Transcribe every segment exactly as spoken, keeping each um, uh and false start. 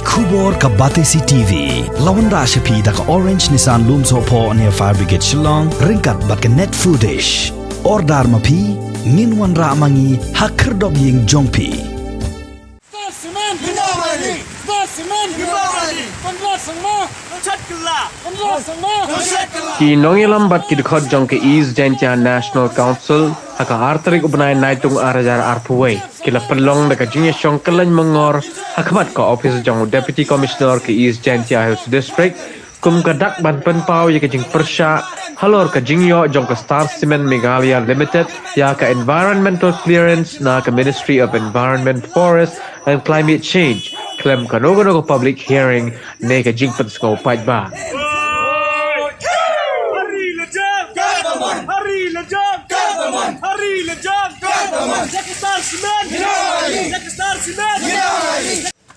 Khubor ka Batesi T V la wanrah sha phi da ka Orange Nissan Lumsohphoh near Fire Brigade Shillong ryngkat bad ka Net Foodish. Order ma phi, ngin wanrah ma ngi ha khyrdop ïing jong phi. Star Cement! Star Cement! Ki nongïalam bad ki dkhot jong ka East Jaintia National Council ha ka ar tarik u bnai Naitung ar hajar arphew wei ki la pynlong da ka jingïashong kylleng myngor ha khmat ka ophis jong u Deputy Commissioner ka East Jaintia Hills District, kum ka dak ban pynpaw ïa ka jingpyrshah halor ka jingïoh jong ka Star Cement Meghalaya Limited ïa ka environmental clearance na ka Ministry of Environment, Forest and Climate Change khlem kano kano ka public hearing ne ka jingpynsngew paidbah.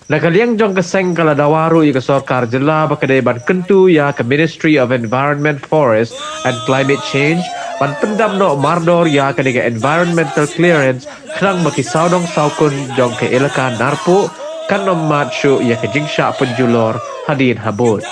Na ka liang jong ka seng ka la dawa ruh ïa ka sorkar jylla ba ka dei ban kyntu ïa ka Ministry of Environment, Forest and Climate Change ban pyndam noh mardor ïa kane ka environmental clearance khnang ba ki sawdong sawkun jong ka elaka Narpuh kan ym mad shuh ïa ka jingshah pynjulor hadien habud.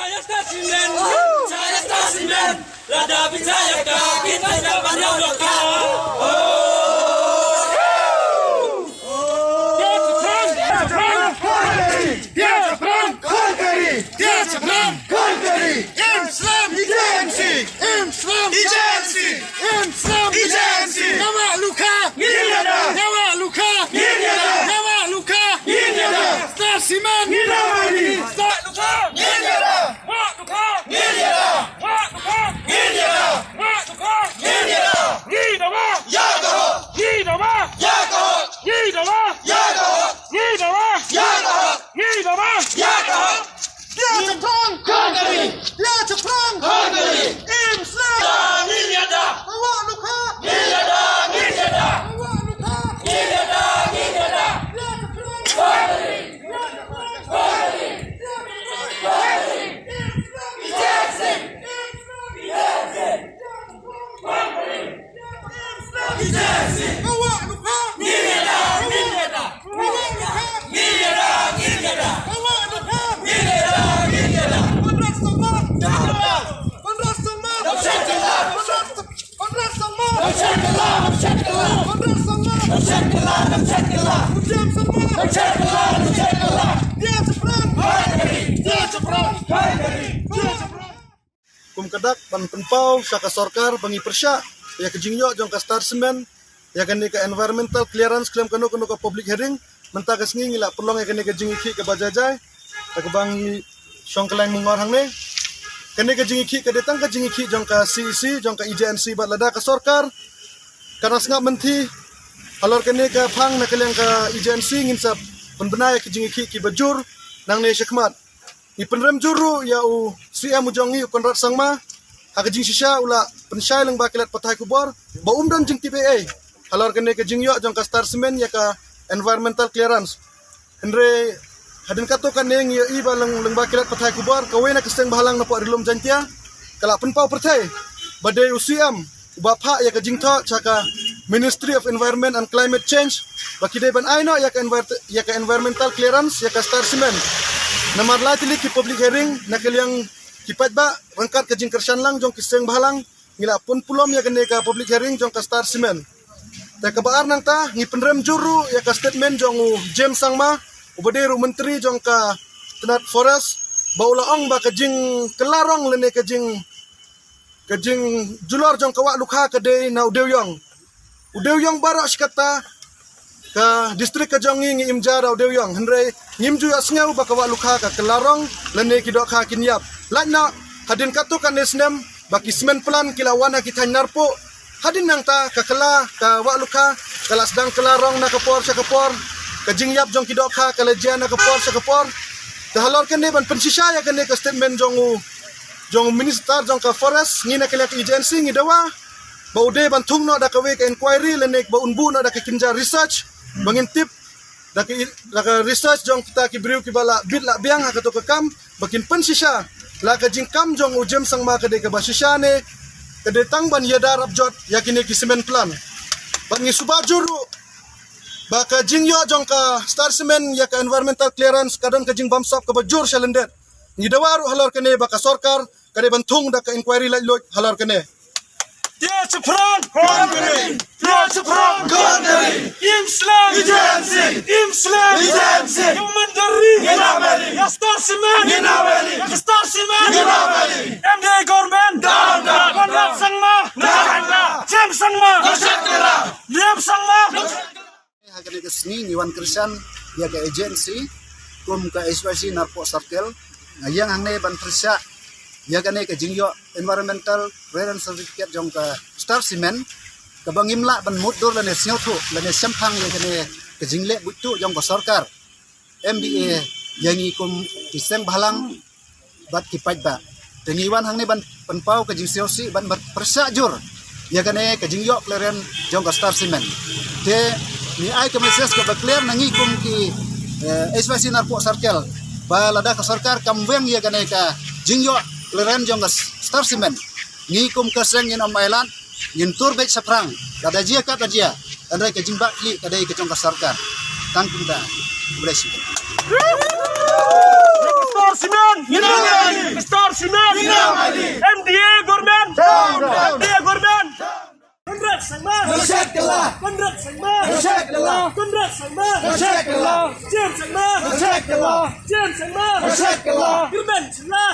Kum ka dak ban pynpaw sha ka sorkar ba ngi pyrshah ïa ka jingïoh jong ka Star Cement ïa kane ka environmental clearance khlem kano kano ka public hearing, mynta ka sngi ngi la pynlong ïa kane ka jingïakhih kaba jai jai ha kaba ngi shong kylleng myngor hangne. Kane ka jingïakhih ka dei tang ka jingïakhih jong ka C E C, jong ka E J N C bad lada ka sorkar ka da sngap mynthi halor kane ka phang na ka liang ka E J N C, ngin sa pynbna ïa ka jingïakhih kiba jur nangne shakhmat. Ngi pynrem jur ruh ïa u C M u jong ngi, u Conrad Sangma, ha ka jingshisha u la pynshai lyngba ki lad pathai khubor ba um don jingtip ei ei halor kane ka jingïoh jong ka Star Cement ïa ka environmental clearance. Hynrei hadien katto katne ngi ïohi ba lyng-, lyngba ki lad pathai khubor, kawei na ka seng bhalang na pdeng ri lum Jaintia ka la pynpaw pyrthei ba dei u C M uba phah ïa ka jingthoh sha ka Ministry of Environment and Climate Change ba ki dei ban ai noh ïa ka envir-, ïa ka environmental clearance ïa ka Star Cement. Namar lai tylli ki public hearing na ka liang ki paidbah ryngkat ka jingkyrshan lang jong ki seng bhalang, ngi la pynpulom ïa kane ka public hearing jong ka Star Cement. Te kaba ar nangta, ngi pynrem jur ruh ïa ka statement jong u James Sangma, uba dei ruh u myntri jong ka tnat Forest, ba u la ong ba ka jingkylla rong lane ka jing, ka jingjulor jong ka wah lukha ka dei na u dewïong. U dewïong baroh shi katta ka district ka jong ngi ngi im ja da u dewïong, hynrei ngim ju ïohsngew ba ka wah lukha ka kylla rong lane ki dohkha kin ïap. Lait noh hadien katto katne snem ba ki cement plant ki la wan ha ki thaiñ Narpuh, hadien nangta ka kylla, ka wah lukha ka la sdang kylla rong na ka por sha ka por, ka jingïap jong ki dohkha ka la jia na ka por sha ka por. Te halor kane ban pynshisha ïa kane ka statement jong u, jong u minister jong ka Forest, ngi na ka liang ka E J N C ngi dawa ba u dei ban thung noh da kawei ka inquiry lane ba un buh noh da ka kynja research ba ngin tip da ka, da ka research jong kita ki briew kiba la bit la biang ha kato ka kam, ba kin pynshisha la ka jingkam jong u James Sangma ka dei kaba shisha ne ka dei tang ban ïada rap jot ïa kine ki cement plant. Bad ngi suba jur ruh Ba ka jingïoh jong ka Star Cement ïa ka environmental clearance ka don ka jingbamsap kaba jur sha lyndet. Ngi dawa ruh halor kane ba ka sorkar ka dei ban thung da ka inquiry laitluid halor kane. Tia Chaphrang Khon Kari. Tia Chaphrang Khon Kari. Im slem. Vijay Singh. Im slem. Vijay Singh. Ïa u mynder ri. Ngin ïa mali. Ïa Star Cement. Ngin ïa mali. Ïa Star Cement. Ngin ïa mali. M D A government. Down, down. Conrad Sangma. Down, down. James Sangma. Down, down. Liam Sangma. Ha kane ka sngi ngi wan kyrshan ïa ka agency kum ka H Y C Narpuh Circle, nga ïeng hangne ban pyrshah ïa kane ka jingïoh environmental clearance certificate jong ka Star Cement, kaba ngim lah ban mutdur lane sngewthuh lane shemphang ïa kane ka jingleh buit tuh jong ka sorkar M D A ïa ngi kum ki seng bhalang bad ki paidbah. Te ngi wan hangne ban pynpaw ka jingsngewsih ban pyrshah jur ïa kane ka jingïoh clearance jong ka Star Cement. Te ngi ai ka message kaba clear na ngi kum ki, eh, H Y C Narpuh Circle, ba lada ka sorkar kam weng ïa kane ka jingïoh clearance jong ka Star Cement, ngi kum ka seng ngin ym ailad, ngin tur beit shaphrang, lada jia kat da jia, hynrei ka jingbakla ka dei ka jong ka sorkar. Tang kumta. Bless you. Star Cement. Star Cement. M D A government. M D A government. Conrad Sangma. Conrad Sangma. Conrad Sangma. James Sangma. James Sangma. Government Sangma.